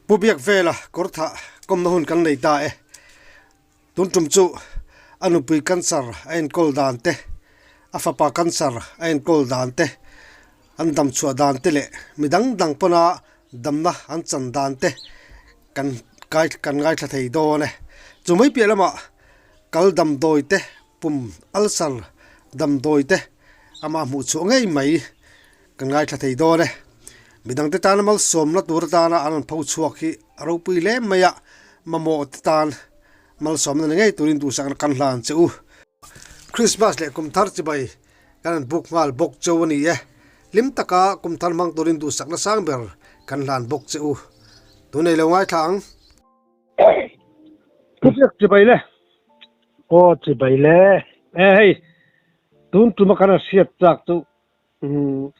Pu Biakvela kawrthah kawmna hun kan nei ta e. Tun tum chu a nupui cancer a enkawl dan te, a fapa cancer a enkawl dan te, an dam chhuah dan te leh mi dang dang pawna damna an chan dan te kan kai kan ngaithla thei dawn e. Chu mai piah lamah kal damdawi te, pum ulcer damdawi te amah hmuh chhuah ngei mai Kan ngaithla thei dawn e. Midangte tana malsawmna tur atana an rawn pho chhuak hi a ropui hle mai a, mamawh te tan malsawmna ni ngei turin duhsakna kan hlan che u. Christmas leh kum thar chibai kan rawn buk nghal bawk cheu a ni e. Hlim taka kum thar hmang turin duhsakna sang ber kan hlan bawk che u. Tunei lo ngaithla ang. Thubiak chibai le. Aw chibai le. E hei, tun tuma kan rawn hriat chak chu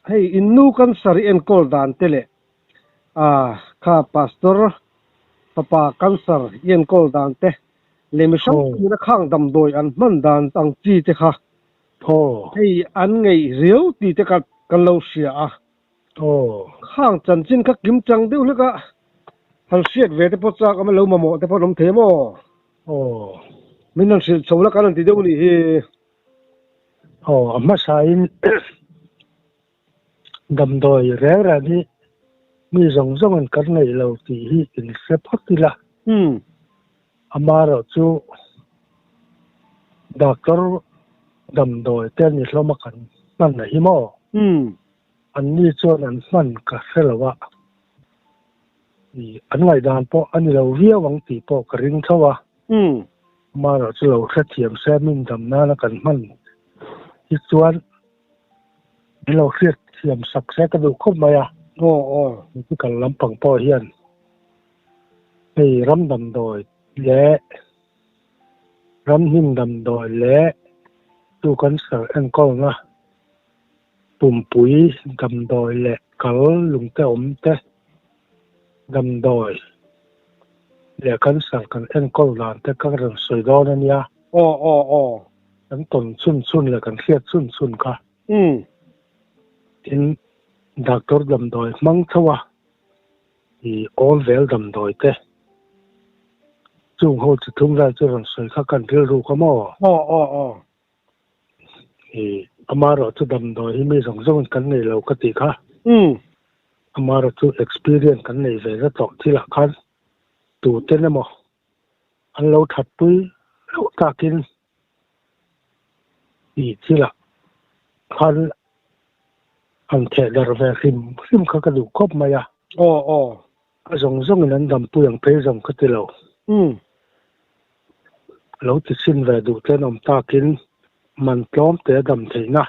Hei innu cancer i enkawl dan te leh kha pastor fapa cancer i enkawl dan te leh mi hrang hrangin a khang damdawi an hman dan ang chi te kha hei an ngeih riau tih te kan lo hria a. Khang chanchin kha kim chang deuh hlek a, han hriat ve te pawh chak awm a lo mamawh te pawh an awm thei a maw? Min han hrilh chho la kan han ti deuh a nih hi. Aw, a hmasain damdawi reng reng hi mi zawng zawngin kan ngaih lo tih hi inhre phawt ila. Amaherawh chu doctor damdawi te ni hlawm a kan hman a hi maw? Anni chuan an hman ka hre lo a, an ngaihdan pawh a ni lo viau ang tih pawh ka ring tho a. Amaherawh chu lo hrethiam se min dam nana kan hman hi chuan min lo hriatthiam sak se ka duh khawp mai a. Medical lampang pawh hian hei ram damdawi leh ram hnim damdawi leh chu cancer enkawlna Pumpui damdawi leh kal lungte awm te, damdawi leh cancer kan enkawl dan te ka rawn sawi dawn a nia. Aw aw aw. Kan tawn chhun chhun leh kan hriat chhun chhun kha. Tin, doctor damdawi hmang tho a, i awl vel damdawi te, chung ho chi thum vel chu rawn sawi kha kan rilru kha maw? Aw aw aw. I amaherawh chu damdawi hi mi zawng zawngin kan nei lo ka tih kha. Amaherawh chu experience kan nei ve zat tawh thilah khan tuten emaw an lo thatpui loh takin i thilah khan han theh darh ve hrim hrim kha ka duh khawp mai a. Aw aw. A zawng zawngin an dampui ang phei zawng ka ti lo. Lo ti chhin ve duh ten awm takin man tlawm te a dam theihna.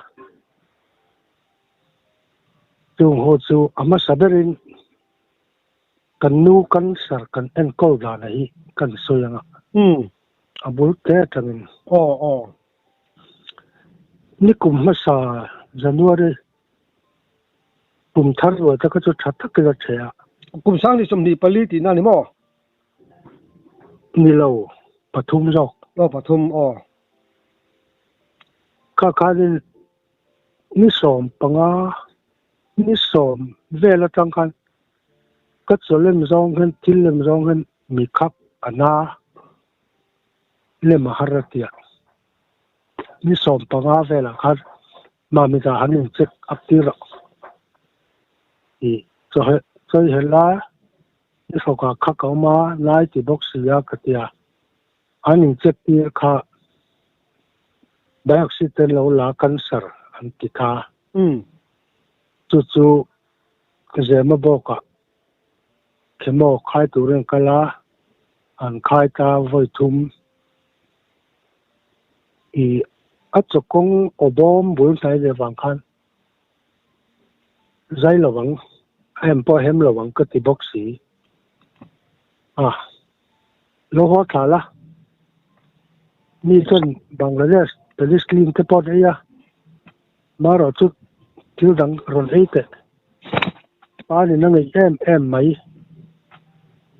Chung ho chu a hmasa berin kan nu cancer kan enkawl dana hi kan sawi ang a. A bul te atangin. Aw aw. Nikum hmasa January Kum thar rual te kha chu tha takin a ṭhe a. Kum sang ni 24 tihna a ni maw? Ni lo, pathum zawk. Aw pathum, aw. Kha khanin ni 15, ni 10 vel atang khan ka chaw lem zawng hian thil lem zawng hian mi khak a na lem a har a tia. Ni 15 velah khan Mami ta han in check up tir rawh. I chaw chawi he lai i hrawk ah kha ka awm a, lai ti bawk si a ka ti a. An in check tir kha biopsy te lo la cancer an ti kha. Chu chu zema bawk ah chemo khai turin kal a, an khai ta vawi thum. I a chaw kawng aw bawm bul hnai ve vang khan zai lo ang, a hem pawh a hem lo ang ka ti bawk si. A lo haw thla la, mi chuan Bangladesh penicillin te pawh an ei a, marawh chu thil dang rawn ei teh. Panin a ngeih em em mai.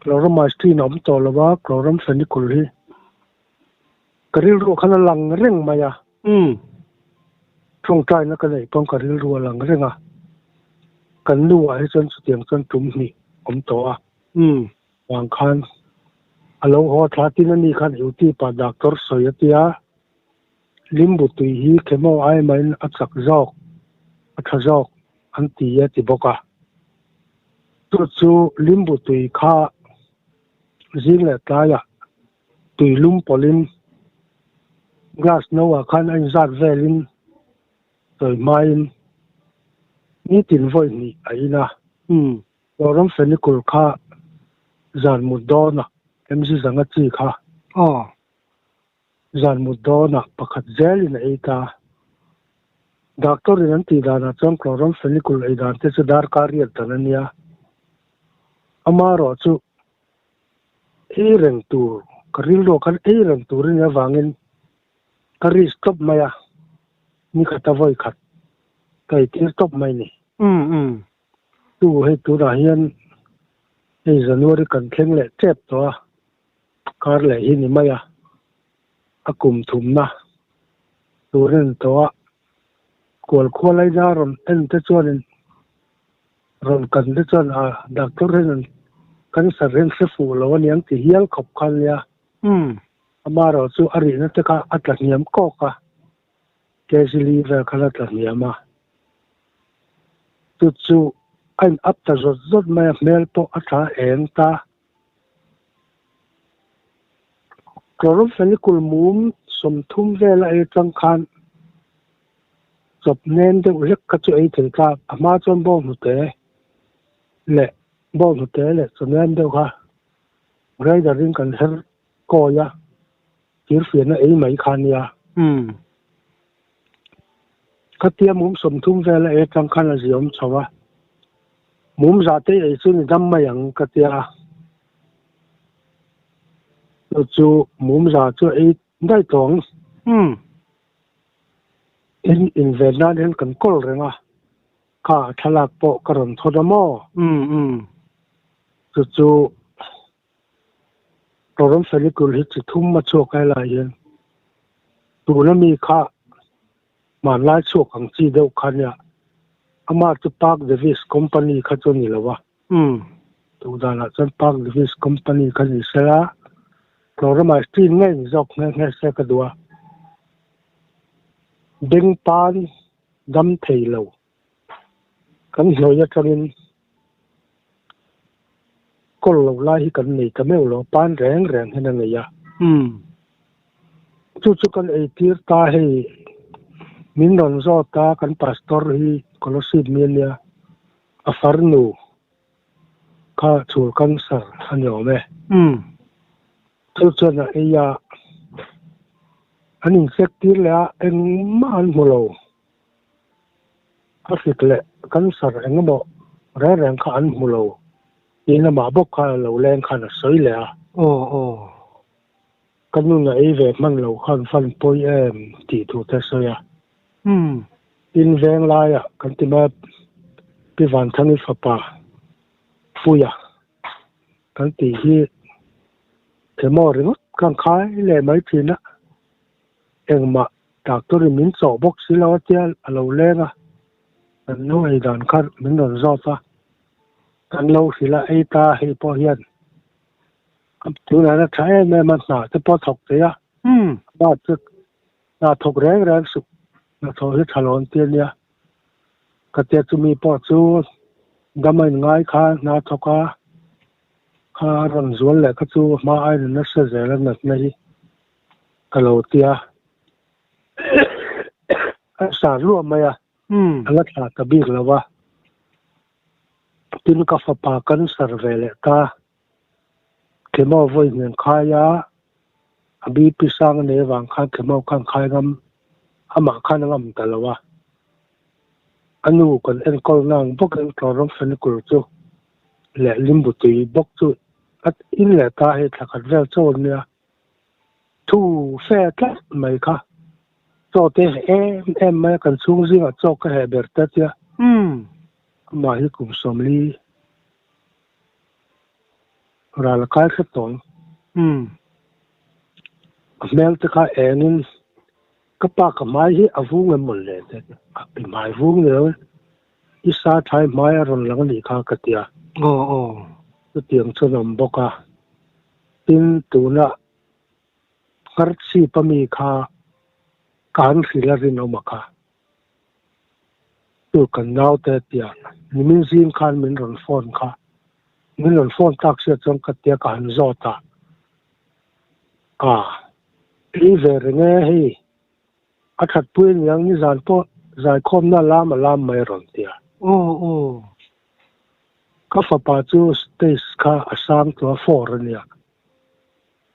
Chloromycin a awm tawh lo a, chloramphenicol hi Ka rilru khan a lang reng mai a. Tawngtaina ka neih pawn ka rilru a lang reng a. Kan nu ah hi chuan chutiang chuan tum hnih awm tawh a. Vang khan a lo haw thla tin a ni khan Youtube ah doctor sawi a tia, Limbu tui hi chemo ai mahin a chak zawk, a tha zawk an ti a ti bawk a. Chu chu Limbu tui kha zing leh tlaiah tui lum pawlhin glass no ah khan a inzat velin sawi hmain nitin vawi hnih a in a. Zoram Fenikul kha zan mut dawnah MZ Zanga chi kha zan mut dawnah pakhat zelin a ei ta. Doctor in an tih danah chuan Chloram Fenikul ei dan te chu darkar riat dan a nia. Amaherawh chu ei reng tur, ka rilruah khan ei reng tur a nih avangin ka risk tawp mai a, nikhata vawi khat ka eitir tawp mai ni. Tu hei tunah hian hei January kan thleng leh tep tawh a, kar leh hi ni mai a, a kum thumna tur a ni tawh a, kual khua laina rawn en te chuanin rawn kan te chuan a doctor hian an cancer hian hre fuh lo a niang ti hial khawp kha a nia. Amaherawh chu a rihna te kha a tla hniam kawk a. Kg li vel khan a tla hniam a, chu chu a in up ta zawt zawt mai a, hmel pawh a tha eng ta. Chloramphenicol mum 30 vel a ei atang khan chawp nem deuh hlek kha chu ei thei ta, a hma chuan bawnghnute leh bawnghnute leh chaw nem deuh kha grinder in kan her kawi a. Thirfiahna ei mai kha nia. Khatia mum 30 vel a ei atang khan a ziawm chho a. Mum zah te ei chu ni dam mai ang ka tia. Chu chu mum za chu ei daih tawh ang. In inven nan hian kan kawl reng a. Kha a thlalak pawh ka rawn thawt a maw? Chu chu Toram Felikul hi chi thum a chhuak ai lai hian tuna mi kha hmanlai chhuak ang chi deuh kha nia ama chu Park Davis Company kha chu a ni lo a, duh danah chuan Park Davis Company kha ni sela Toramah steel ngei ni zawk nghe nghe se ka duh a, beng tan dam thei lo kan hnuai atangin kawl lo lai hi kan nei ta meuh lo, pan reng reng hian a nei a. Chu chu kan eitir ta hei min rawn zawt a, kan pastor hi Kolosip mi a nia, a farnu kha chhul cancer a ni awm e. Chu chuan a ei a, an insek tir leh a, engmah an hmu lo. A hrik leh cancer eng emaw reng reng kha an hmu lo tiin amah bawk kha lo leng khan a sawi leh a. Aw aw. Ka nun a ei ve hman lo khan fan pawi em tih thu te a sawi a. Tin veng laiah kan ti mai a Pi Vanthangi fapa Puia kan tih hi chemo ringawt khan khai leh mai thin a. Engmah doctor in min chawh bawk si lo a tia a lo leng a, kan nu ei dan kha min rawn zawt a, kan lo hrilh a ei ta hei pawh hian tunah hian a tha em em a hna te pawh a thawk thei a, hna chu hna thawk reng reng suh hna thawh hi tha lo an ti a nia, ka tia chumi pawh chu dam a inngai kha hna a thawk a, kha a rawn zual leh kha chu hma aiin a nasa zel a natna hi. Ka lo ti a, a sar luah mai a, a la thla ta bik lo a. Tin ka fapa cancer ve leh ta, chemo vawi hnen khai a, a BP sang a nei avang khan chemo khan khai ngam, amah khan a ngam ta lo a. A nu kan enkawl na ang bawkin Chloramphenicol chu leh limbu tui bawk chu a in leh ta hei thla khat vel chaw an nia. Thu fe tlat mai kha. Chaw te heh em em mai a, kan chhung zingah chaw ka heh ber ta tia. Amah hi kum 40 ral a kai hret tawh ang. A hmel te kha engin ka pa ka hmai hi a vung em mawlh le te a i hmai vung ni lo in i sa thlai hmai a rawn lang a nih kha ka tia. Aw aw. Chutiang chuan awm bawk a. Tin, tuna Ngharchhip ami kha ka han hrilh a rinawm a kha. Chu kan naute tia nimin zing khan min rawn phone kha. Min rawn phone tak sia chuan ka tia ka han zawt a. A, ei ve reng e hei. A thatpui aniang nizan pawh zaikhawmna lam a lam mai rawn tia. Aw aw. Ka fapa chu stage kha a sang tawh a four ania.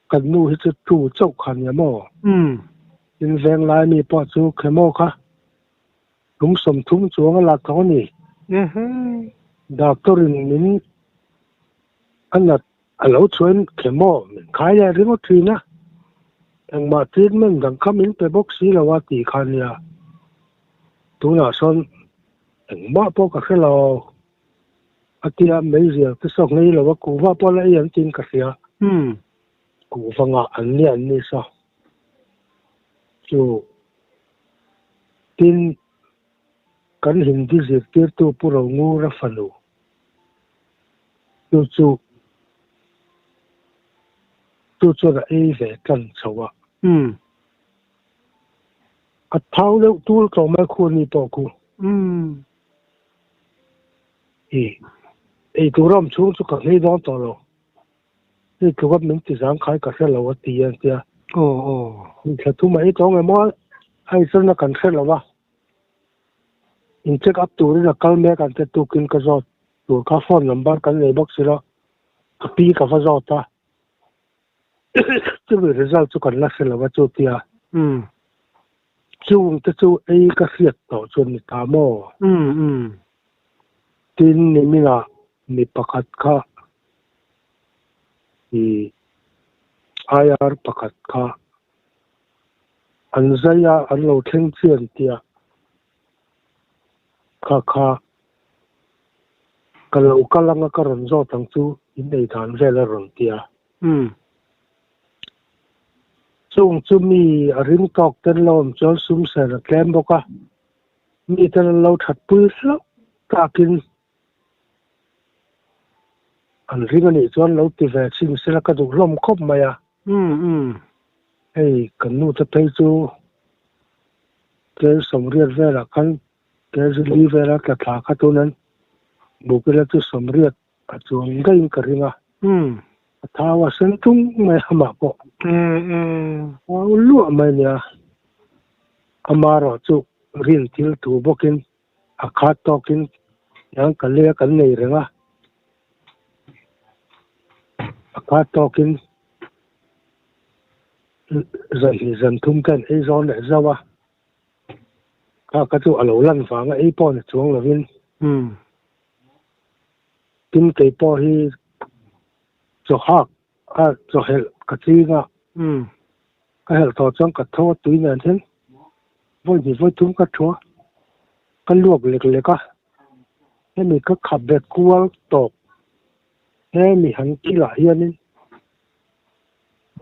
Kan nu hi chu two chauh kha ania maw? Umm. Tin venglai mi pawh chu chemo kha tum 30 chuang a lak tawh a ni. Ehe. Doctor in min a nat A lo chuan chemo min khai leh ringawt thin a, engmah treatment dang kha min pe bawk si lo a tih kha nia. Tunah sawn engmah pawh ka hre lo. A tia meizial te saw ngei lo a, kuhva pawh la ei an tiin ka hria. Kuhva ngah an nia an ni saw. Chu tin kan Hindi zirtirtu Pu Rongura fanu Chu chu chu chuan a ei ve tan chho a. Umm. A thau deuh tul tawh mai khu ni pawh khu. Umm. I ei tur a awm chhung chu ka nghei dawn tawh lo. Hei tluka min ti zang khai ka hre lo a ti a tia. Aw aw. Thla thum a ei tawh ngemaw a eichawlhna kan hre lo a. In check up turin a kal mek ang te tukin ka zawt tur kha phone number kan nei bawk si lo, ka pi ka va zawt a, chumi result chu kan la hre lo a chu tia. Chung te chu ei ka hriat tawh chuan ni ta maw? Tin niminah mi pakhat kha i IR pakhat kha An zai a, an lo thleng chian tia kha kha ka lo kal anga ka rawn zawt ang chu in ei dan vel a rawn ti a. Chung chu mi a ring tawk ten lo awm chuan sum ser a tlem bawk a, mi ten an lo that pui hlauh takin An ring a nih chuan lo ti ve chhin sela ka duh hlawm khawp mai a. Hei kan nu te phei chu kel 80 velah khan kel zili vela tla thla kha tunan buk ila chu 80 a chuang daihin ka ring a. A thau a sen tung mai a mah pawh. Thau luah mai nia. Amaherawh chu rin thil thu bawkin A khat tawkin tiang ka lei a kan nei reng a, a khat tawkin zanhnih zan thum te an ei zawn leh zauh a, kha kha chu a lo lan vanga ei pawh ni chuang lovin tin kei pawh hi chaw hak a chaw helh ka ching a, ka helh tawh chuan ka tho a tui nen hian Vawi hnih vawi thum ka thu a, ka luak lek lek a, hemi ka khap bet kual tawp hemi han kilah hianin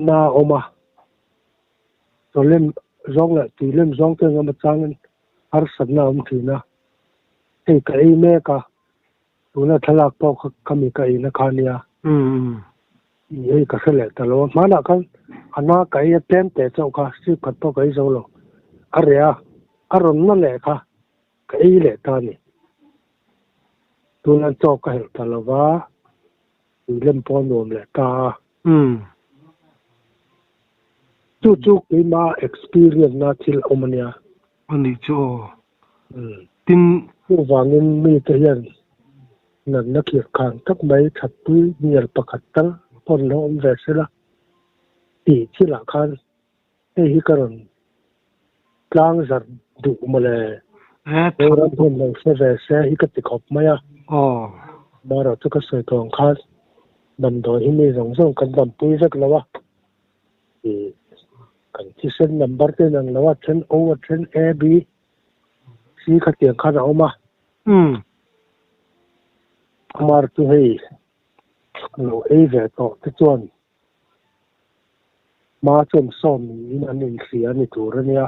na a awm a, chaw lem zawng leh tui lem zawng te engemaw changin harsatna a awm thin a, hei ka ei mek a. Tuna thlalak pawh kha khami ka eina kha nia. I hei ka hre leh ta lo a. Hmanah khan a na ka ei a tlem teh chauh kha sip khat pawh ka ei zo lo. A reh a, a rawn na leh kha ka ei leh ta a ni. Tuna chaw ka helh ta lo va, tui lem pawh a nuam leh ta a. Chu chu keimah experience na thil awm a nia. A nih chu aw. Tin, chuvangin mite hian natna khirh khan tak mai thatpui hnial pakhat tal pawn lo awm ve sela tih thilah khan hei hi ka rawn tlang zarh duh mawle. Zoram hian lo hre ve se hi ka ti khawp mai a. Amaherawh chu ka sawi tawh ang khan damdawi hi mi zawng zawng kan dampui vek lo a. Ih kan thisen number te in ang lo a then O a then A B C khatiang khan a awm a. Amar chu hei lo ei ve tawh te chuan hma chuan sawm niin an inhria a ni tur a nia.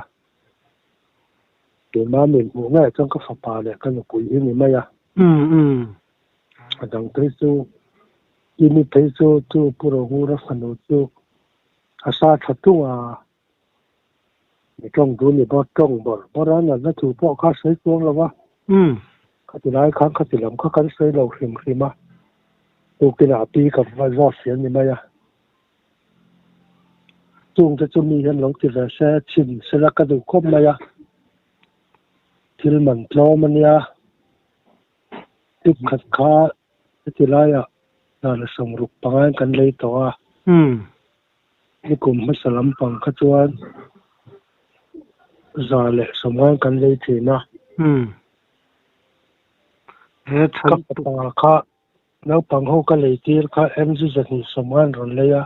Keimah min hmuh ngei chuan ka fapa leh ka nupui hi ni mai a. A dang phei chu. Kimi phei chu chu Pu Rongura fanu chu a sa tha tung a, mi tawng duh ni bawk tawng bawrh bawrh a, natna thu pawh kha a sawi chuang lo va. Khati lai khan khati lam kha kan sawi lo hrim hrim a, tukinah a pi ka va zawt fiam ni mai a. Chungte chu mi hian lo ti ve se, chhin sela ka duh khawp mai a, thil man tlawm a nia. Tip khat kha heti laiah zan 65 in kan lei tawh a. Nikum hmasa lampang kha chuan 150 in kan lei thin a. Ka fapa kha naupang ho ka lei tir kha MG 250 in rawn lei a.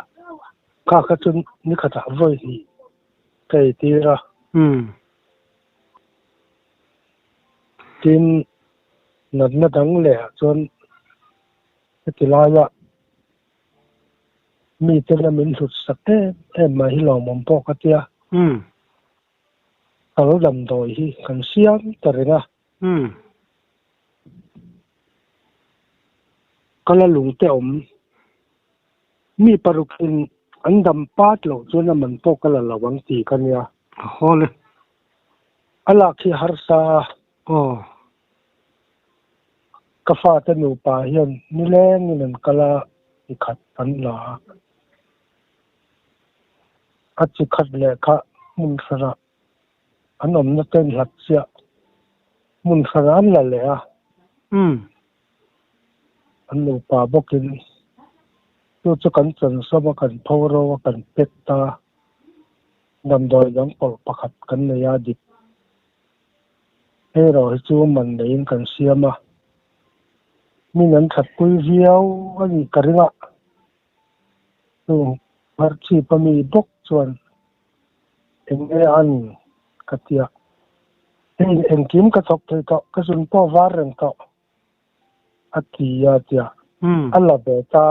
Kha kha chu nikhatah vawi hnih ka ei tir a. Tin, natna dang leh ah chuan heti laia mite la min hlut sak em em mai hi lawmawm pawh ka tia. Kal damdawi hi kan siam ta reng a. Kala lungte awm mi parukin an dam pat loh chuan a man pawh ka la lo ang tih ka nia. Haw le. A lak hi harsa a. Aw. Ka fate nupa hian nilengin an kal a, chi khat an la a. A chi khat leh kha hmun hranah an awmna te in hlat chiah hmun hranah an la leh a. An nupa bawkin chu chu kan chansawm a, kan pho ro a, kan pek ta. Damdawi dang pawlh pakhat kan nei a dik. Hei erawh hi chu man neiin kan siam a, min an thatpui viau a nih ka ring a. Chung hmarchhip a mi bawk chuan eng nge an ka ti a, hei engkim ka thawk thei tawh, ka zun pawh var reng tawh a ti a tia a la ve ta.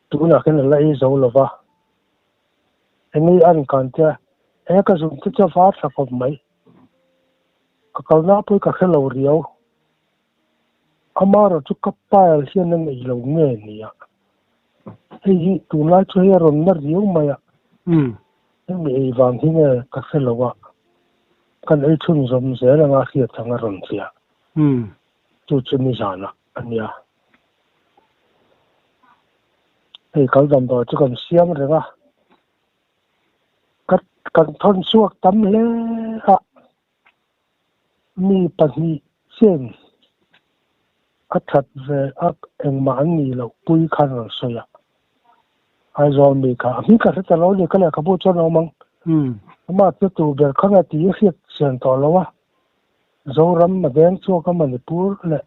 Tunah khian a la ei zo lo va, eng nge an kan tia, he ka zun te chu a var thla khawp mai. Ka kalna pawh hi ka hre lo riau. Amaherawh chu ka pile hian a nei lo nge nia. Hei hi tunlai chu hei a rawn na riau mai a, hemi ei vang hi nge ka hre lo a, kan ei chhunzawm zel anga hriat ang a rawn ziah. Chu chu nizanah a nia. Hei kal damdawi chu kan siam reng a, ka kan thawn chhuak tam hle a, mi pahnih chen a that ve a engmah an nih loh pui khan rawn sawi a, Aizawl mi kha a hming ka hre ta lo a ni ka lehkhabu chuan a awm ang, amah chu tu ber kha nge tih a hriat chian tawh lo a. Zoram a veng chhuak a Manipur leh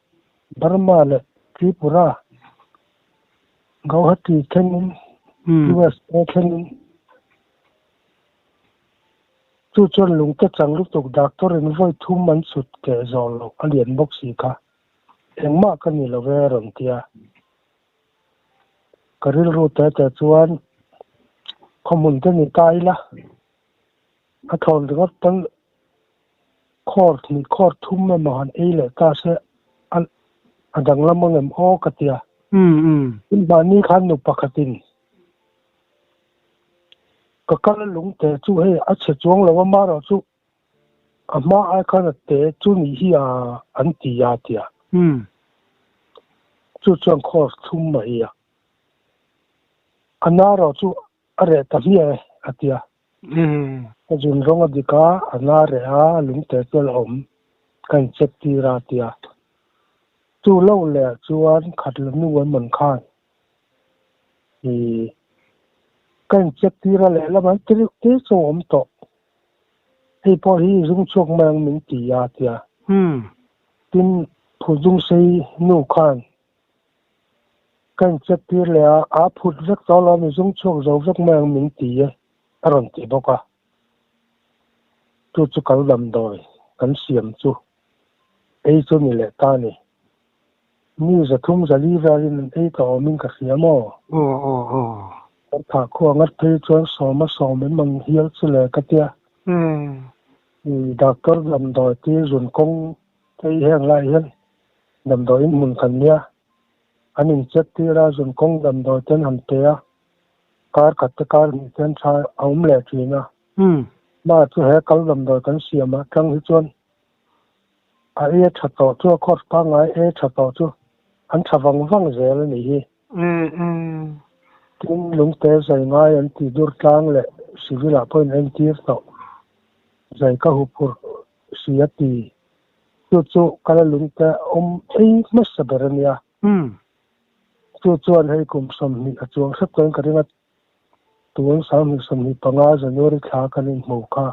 Burma leh Tripura, Gauhati thlengin USA thlengin chu chuan lungte chang lutuk doctor in vawi thum an chhut keh zawh loh a lian bawk si kha engmah ka ni lo e a rawn ti a. Ka rilru te te chuan khawhmun te ni ta ila a thlawn ringawt pawn Khawr hnih khawr thum emaw han ei leh ta se a a danglam ang em aw ka tia. Tin mahni khan nu pakhatin ka kal a lung te chu hei a chhe chuang lo a marawh chu a hma ai khan a te chu nih hi a an ti a tia. Chu chuan khawr thum a ei a. A narawh chu a reh ta hmiah e a tia. Ka zun rawng a dik a, a na reh a, lungte chu a la awm. Ka incheck tir a, tia. Chu lo leh chuan khat la nu an man khan ih ka incheck tir a lehlam an ti reuh te chu a awm tawh. Hei pawh hi zung chhuak mai ang min ti a, tia. Tin, Phuzungsei nu khan Ka incheck tir leh a, a phut vek tawh lo, mi zung chhuak zo vek mai ang min ti e, a rawn ti bawk a. Chu chu kal damdawi kan siam chu ei chu ni leh ta ni. Mi 300 400 velin an ei tawh awmin ka hria maw? Aw aw aw. Kan thah khuah ngat phei chuan sawma sawm em ang hial chu le ka tia. Doctor damdawi tir zun kawng te hi heng lai hian damdawiin hmun kan nia. An in check tir a, zun kawng damdawi ten han pe a, kar khat te kar hnih ten tha a awm leh thin a. Mah chu he kal damdawi kan siam ah tang hi chuan a ei a tha tawh chu a course pangngai ei a tha tawh chu an tha vang vang zel a nih hi. Tin, lungte zai ngai an tih dur tlang leh civil ah pawh in entir tawh zai ka huphurh si a ti. Chu chu kala lungte awm ei hmasa ber a nia. Chu chuan hei kum 20 a chuang hrep chuan ka ring a, tun 2025 January thla kan inhmu kha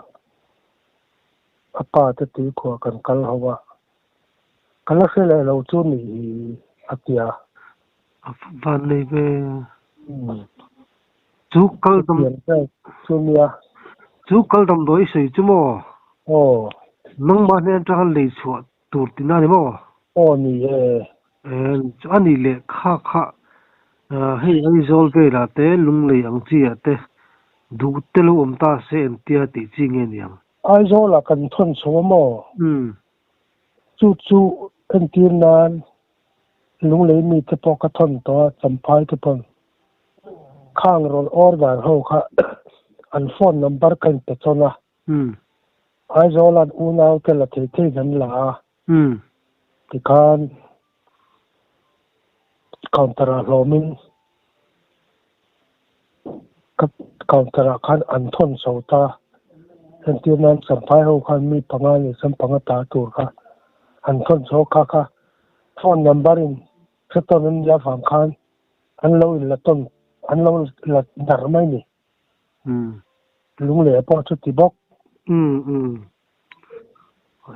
a pa te tuikhuah kan kal ho a, ka la hre leh lo chu nih hi a ti a. A van nei ve. Chu kal dam. Chu nia. Chu kal damdawi i sawi chu maw? Aw. Nangmah hnen atanga lei chhuah tur tihna a ni maw? Aw ni e. A nih leh kha kha hei Aizawl velah te Lunglei ang chi ah te duh te lo awm ta se engtia tih chi nge niang? Aizawl ah kan thawn chho a maw? Chu chu entir nan Lunglei mi te pawh ka thawn tawh a, Champhai te pawn khang rawn order ho kha an phone number ka inpe chawn a. Aizawl an unau te la thei thei an la a, tikhan counter ah hlawmin ka counter ah khan an thawn chho ta. Entir nan Champhai ho khan mi panga leh chuan panga ta tur kha an thawn chho kha kha phone number in hre tawn an nia vang khan an lo in la tawn an lo la dar mai ni. Lungleh pawh chu ti bawk.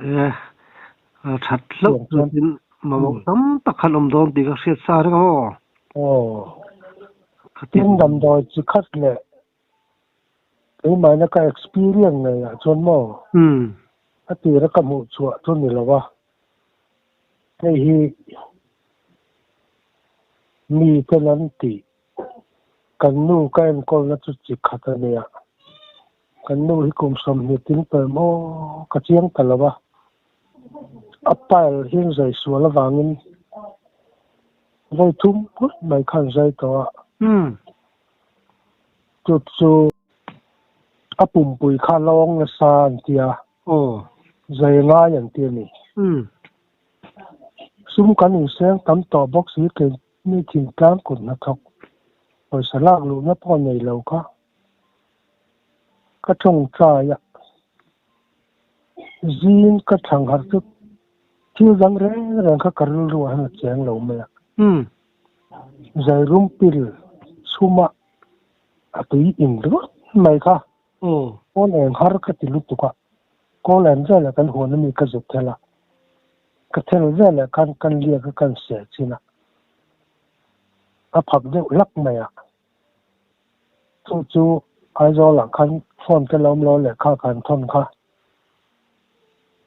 E, that hlauh chuan mamawh tam tak khan awm dawn tih ka hriat sa reng aw. Aw. Tin damdawi chi khat leh keimahna ka experience ngei ah chuan maw a tira ka hmuh chhuah chu ni lo a. Hei hi mi ten an tih Kan nu ka enkawlna chu chi khat a nia. Kan nu hi kum 20 ting per maw ka chiang ta lo a. A pile hian zai sual avangin vawi thum phut mai khan zai tawh a. Chu chu a pumpui kha lawng nasa an tia. Zai ngai an ti a ni. Sum kan inseng tam tawh bawk si kei Mi thingtlang kut hnathawk pawisa lak luhna pawh nei lo kha ka tawngtai a, zing ka thlang harh chu thil dang reng reng kha ka rilru ah hian a cheng lo mai a. Zairum pil chhuma a tui in ringawt mai kha kawl eng har ka ti lutuk a, kawl eng velah kan huan ami ka zuk thel a. Ka thel veleh khan kan liak a kan seh chin a, a phak deuh hlak mai a. Chu chu Aizawl ah khan phone te lo awm lo lehkha ka han thawn kha.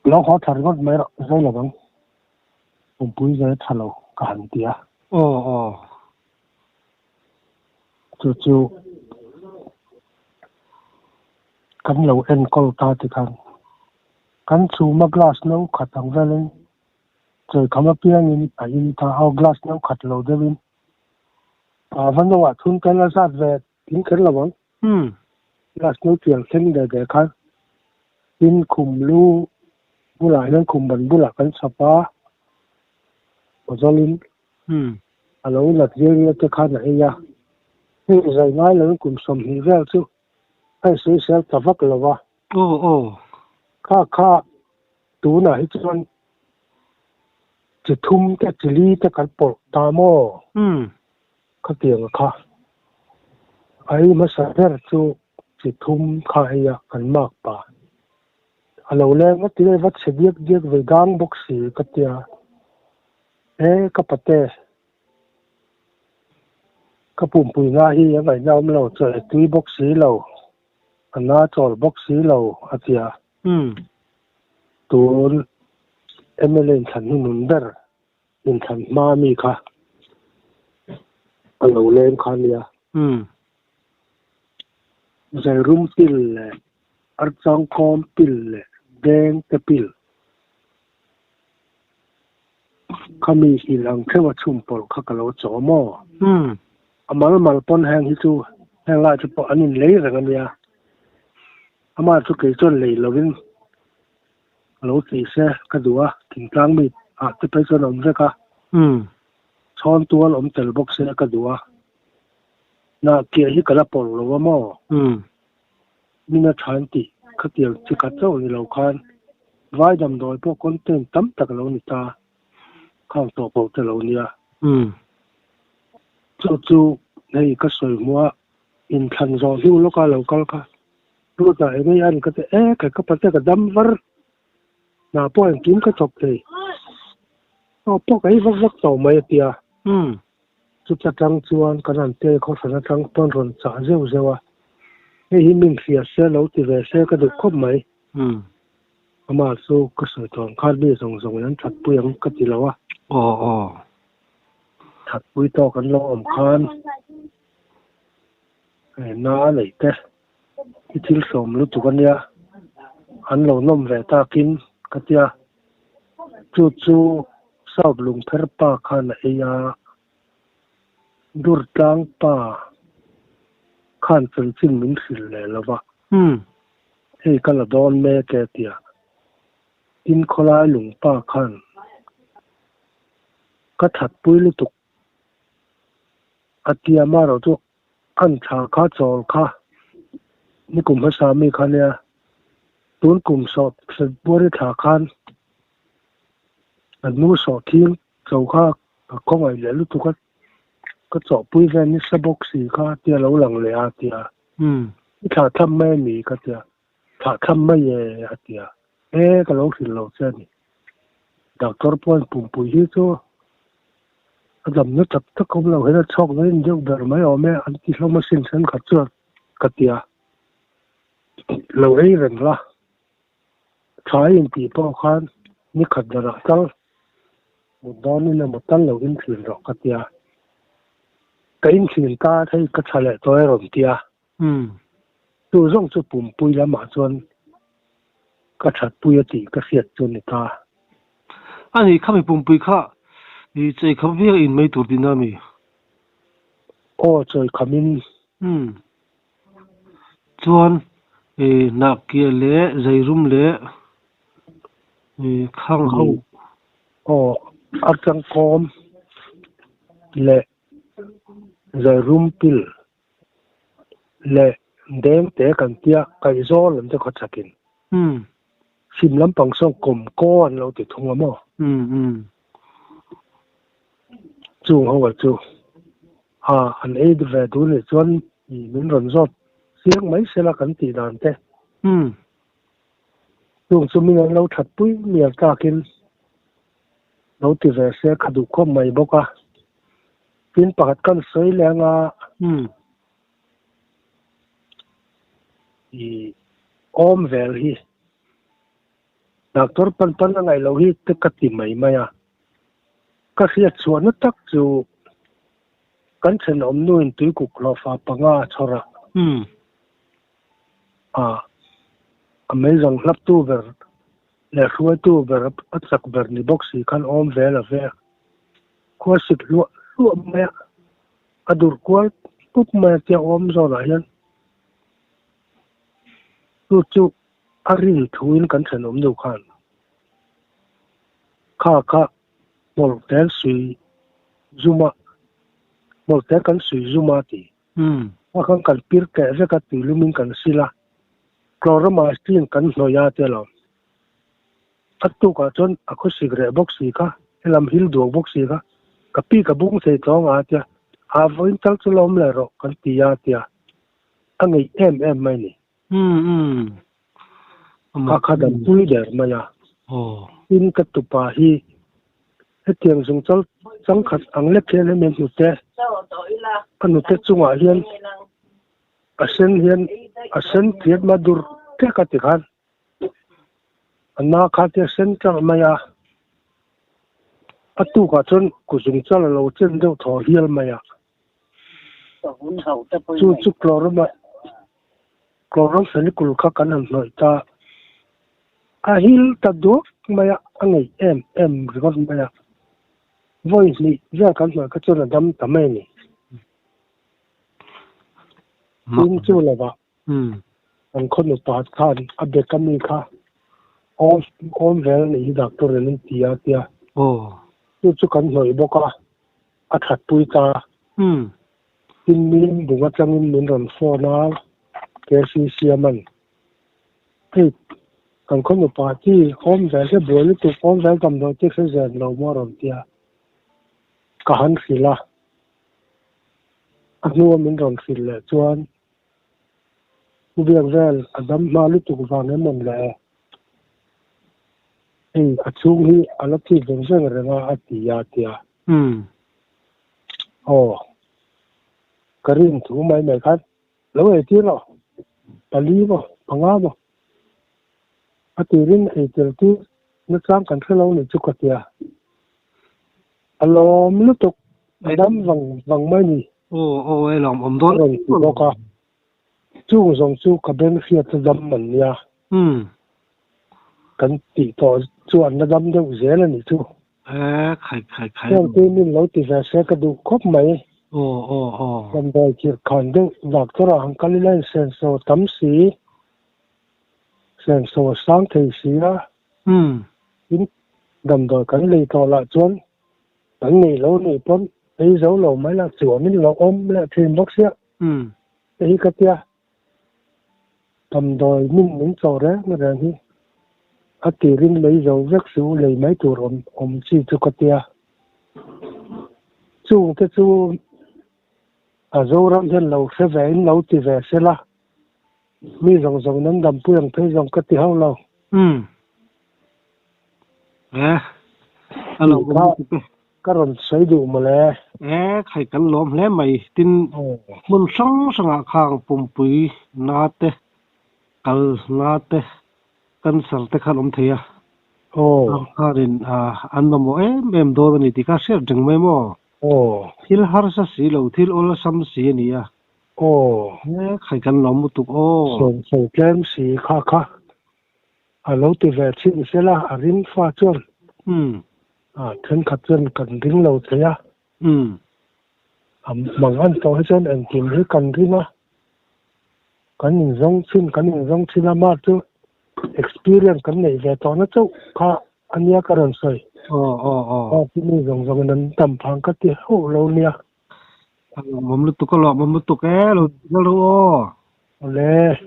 Lo haw tha ringawt mai rawh, zai lo ang. Pumpui zai tha lo ka han ti a. Aw aw. Chu chu kan lo enkawl ta tikhan Kan chhuma glass no khat ang velin chawikham apiangin a in ta a, glass no khat lo deuhin a va no ah chhung tel a zat ve tling kher lo ang. Glass no tiang thleng ve ve khan tin khum lu bulah hian khum ban bulah kan chhawp a, pawzawlin a lo nat riai riai te khan a ei a. Hei zai ngai loin kum 20 vel chu a insawisel ta vak lo a. Aw aw. Kha kha tunah hi chuan chi thum te chi li te kan pawlh ta maw? Khatiang a kha. A ei hmasa ber chu chi thum kha hei a kan mak pa. A lo leng va ti va chhe diak diak vei gang bawk si ka tia. He ka pate ka pumpui na hi a ngaihna awm lo chaw ei tui bawk si lo. A na chawl bawk si lo a ti a. Tun mla inthlan hi nun ber inthlan hma mi kha a lo leng kha a nia. Zairum pil leh Archangkawm pil leh Deng te pil. Khami hil ang theuh a chhum pawlh kha ka lo chaw maw? A mal mal pawn heng hi chu heng lai chu pawh an in lei reng a nia. Amah chu kei chuan lei lovin ka lo ti se ka duh a, thingtlang mi ah te phei chuan a awm vek a. Chhawn tual awm tel bawk se ka duh a. Nah kiah hi ka la pawlh lo a maw? Mina than tih khatiang chi khat chauh ni lo khan vai damdawi pawh content tam tak a lo ni ta, khang tawh pawh te lo nia. Chu chu hei ka sawi hmuh a, inthlan zawh hnu lawka lo kal kha lut ah eng ei an ka ti e kha ka pate ka dam var hna pawh engkim ka thawk thei aw pawh ka ei vak vak tawh mai a tia. Chuta tang chuan kan an te khawhran atang pawn rawn chah zeuh zeuh a, hei hi min hria se lo ti ve se ka duh khawp mai. Amah chu ka sawi tawh ang khan mi zawng zawng in an thatpui ang ka ti lo a. Aw aw. Thatpui tawk an lo awm khan na a neih te i thil sawm lutuk a nia, an lo nawm ve takin ka tia. Chu chu South Lungpher pa khan a ei a, Durtlang pa khan chanchin min hrilh leh lo va, hei ka la dawn mek e tia. Tin khawlai lung pa khan ka thatpui lutuk a tia marawh chu An thla kha chawl kha nikum hmasa mi kha nia, tun kum sawh February thla khan an nu sawh thing cho kha ka khawngaih leh lutuk a, ka chawhpui vel nisa bawk si kha tia lo lang leh a tia, i thlah tham mai a ni ka tia, thlah tham mai e a tia, e ka lo hrilh lo che a ni. Doctor pawhin pumpui hi chu A damna tak tak awm lo hian a chhuak na in deuh ber mai awm e, an ti hlawm asin thenkhat chuan ka ti a. Lo ei reng la, tha i intih pawh khan ni khat darah tal mut dawnin emaw tal lo inthin rawh ka ti a. Ka inthin ta hei ka tha leh tawh e rawn ti a. Chu zawng chu pumpui lamah chuan ka thatpui a tih ka hriat chu a ni ta. A ni, khami pumpui kha i cheikham viau in mai tur tihna a mi? Aw, chawikhamin. Chuan hnahkiah leh zeirum leh khang ho. Aw, a tangkawm leh zeirum pil Leh deng te kan tia kaihzawl an te khaw chakin. Sim lampang sawn kawm kaw an lo ti thung a maw? Chung ho a chu a an ei ve duh nih chuan min rawn zawt chiang mai sela kan tih dan te. Chung chu min an lo that pui mial tlakin lo ti ve se kha duh khawp mai bawk a. Tin pakhat kan sawi leh anga i awm vel hi doctor pan pan a ngaih loh hi te ka ti mai mai a. Ka hriat chhuahna tak chu kan thenawm nuin tuikuk hlawhfa panga a chhawr a. A meizang hlaptu ber leh hruaitu ber a chak ber ni bawk si khan awm vel a vek. Khua sik hluah hluah mai a, a dur kual pup mai a tia awm zawnah hian chu chu a rin thuin kan thenawm nu khan kha kha hmawlh tel sui zum a, hmawlh tel kan sui zum a ti. A khan kan pir keh vek a tuilumin kan sil a, chloromycin kan hnawih a tia lo. A tukah chuan a khawsik reh bawk si kha, helam hil duak bawk si kha, ka pi ka bung thei tlawng a tia, a vawiin tal chu la awm leh rawh kan ti a tia, a ngeih em em mai ni. Kha kha dam pui der mai a. Tin ka tupa hi hetiang zung chal changkhat ang lek hian hemi a hnute, a hnute chungah hian a sen hian a sen tliat mai a dur tlek a ti khan. A na kha te a sen tlang mai a, a tukah chuan kuzung chal a lo chen deuh thaw hial mai a. Chu chu chloromphenicol kha kan han hnawih ta, a hil ta duak mai a, a ngeih em em ringawt mai a. Vawi hnih vel kan hnawih kha chuan a dam ta mai a ni. Tin chu lovah kan khaw nupa khan a bek a mi kha awm awm vel a nih hi doctor in an ti a tia. Chu chu kan hnawih bawk a, a that pui ta. Tin min bung atangin min rawn phone a, KCC a man. Hei kan khaw nupa chi awm vel hi buai lutuk awm vel damdawi te hre zen lo maw a rawn tia. Ka han hrilh a. A hnua min rawn hrilh leh chuan Pu Biak vel a dam hma lutuk vang em awm le? Hei a chhung hi a la thik veng veng reng a a ti a tia. Aw, ka rin thu mai mai khan lo ei tir rawh, pali maw, panga maw a tirin ei tel tir nachang kan hre lo ni chu ka tia. A lawm lutuk, a dam vang vang mai ni. Aw aw e lawm awm dawn. A rawn ti bawk a, chung zawng chu ka beng hriat a dam an nia. Kan tih tawh chuan la dam deuh zel a nih chu. E khai khai khai. Heng te min lo ti ve se ka duh khawp mai. Aw aw aw. Damdawi khirh khan deuh doctor ah han kal ila in senso tam si, senso a sang thei si a. Tin, damdawi kan lei tawh lah chuan kan nei lo nih pawn ei zo lo mai lah chuan in lo awm leh thin bawk sia. Hei hi ka tia damdawi min min chawh reng reng hi a tirin lei zo vek suh lei mai tur awm awm chi chu ka tia. Chung te chu a Zoram hian lo hre ve in lo ti ve sela Mi zawng zawng nan dampui ang phei zawng ka ti hauh lo. Umm. E, a lo awm lutuk e. Ka rawn sawi duh mawle. E, khai kan lawm hle mai. Tin, hmun hrang hrangah khang pumpui na te, kal na te, cancer te khan awm thei a. Aw. Ang khanin an mamawh em em dawn a ni tih kha hriat reng mai maw? Aw. Thil harsa si lo, thil awlsam si a ni a. Aw. He khai kan lawm lutuk aw. Sawmsawi tlem si kha kha a lo ti ve chhin sela a ring fa chuan a thenkhat chuan kan ring lo thei a. A mang an tawh hi chuan engkim hi kan ring a, kan inzawng chhin kan inzawng chhin a mah chu experience kan neih ve tawhna chauh kha a nia ka rawn sawi. Aw aw aw. Mah chu mi zawng zawngin an tam phang ka ti hauh lo nia. A lawmawm lutuk a lawmawm lutuk e, lo ti zel rawh aw. Awle.